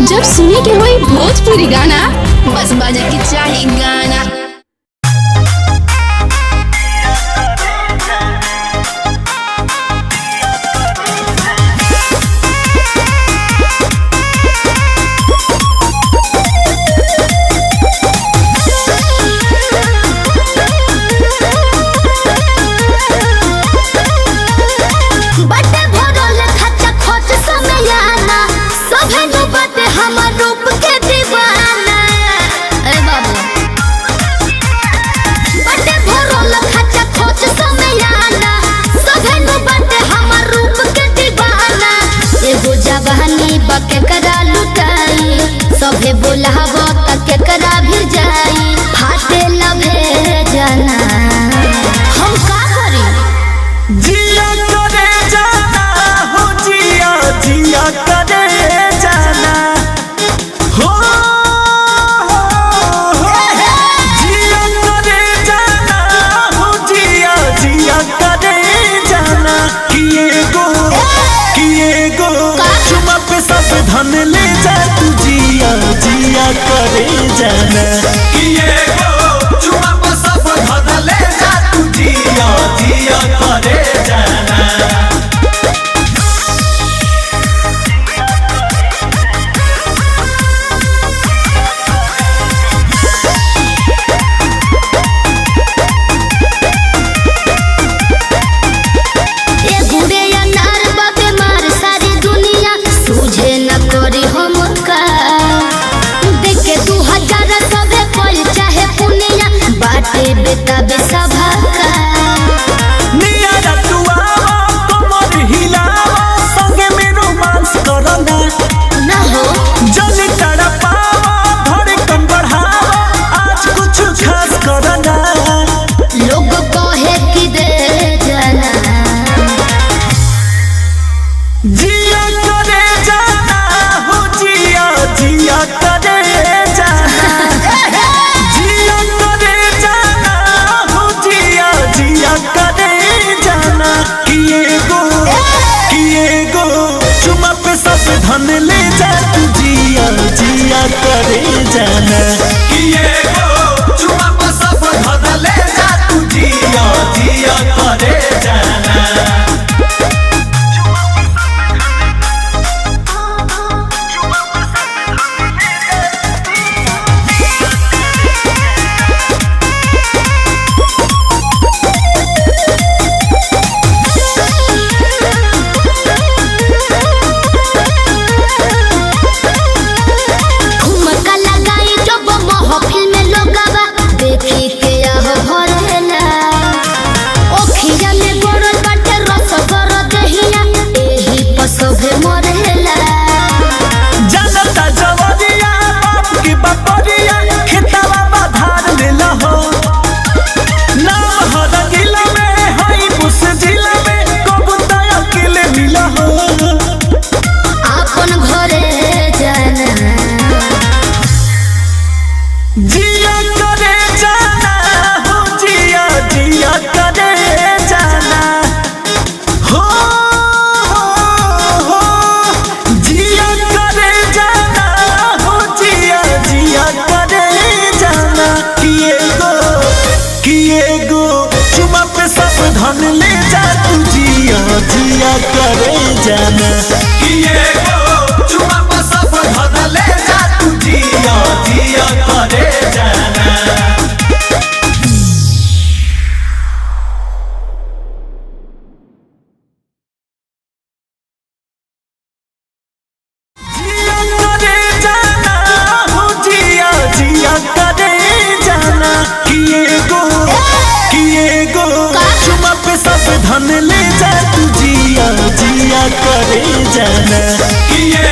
जब सुने के होई भोजपुरी गाना, बस बजे के चाही गाना। बटे भरल खचा खच समयाना, सभे नु बाटे हमर रूप के दीवाना। अरे बाबू, बटे भरल खचा खच समयाना, सभे नु बाटे हमर रूप के दीवाना। एगो जवानी बके करा लुटाई, सभे बोलावो त केकरा भी जाई, फाटे लभे जाना। हम का करी? जिया करे जाना हो, जिया जिया करे जाना हो, हो, हो। जिया करे जाना हो, जिया जिया करे जाना। किए गो किए गो चुमा पे सब धन ले जा तू, जिया जिया करे जाना। किए गो चुमा पे सब धन ले जा तू, जिया जिया करे जाना। ए गुड़े अनार बाबे मार सारी दुनिया, सूझे न करी हम का। देखे 2000 सबे कोई चाहे पुनिया, बाटे बेताबे सभा का। नियारा तू आवा, कमर हिलावा, संगे में रोमांस करना। न हो। जल तड़पावा, धड़कन बढ़ावा, आज कुछ खास करना। लोग कहे कि दे जाना। जिया करे जाना हो, जिया जिया करे जाना। जिया करे जाना हो, जिया जिया करे जाना। किए गो चुमा पे सब धन ले जा तू, जिया जिया करे जाना। किए गो चुमा पे सब धन ले जा तू, जिया जिया करे जाना। ठुमका लगाई जब महफिल में लोगवा देखी के आह भरेला। ओखिया में गड़ल बाटे रस गर दहिया, एही पर सभे मरेला। जनता जवरिया बाप की बपरिया, खेतवा बाधार लेला हो। नाम हर जिला में हई पुस जिला में, कबूतर अकेले मिला हो। आपन घरे जाना। जिया करे जाना हो, जिया जिया करे जाना हो, हो, हो। जिया करे जाना हो, जिया जिया करे जाना। किए गो चुमा पे सब धन ले जा तू, जिया जिया करे जाना। किए गो चुमा पे सब धन ले जा तू, जिया जिया करे जाना। जिया करे जाना हो, जिया जिया करे जाना। किए गो चुमा पे सब धन ले जा तू, जिया जिया करे जाना। किए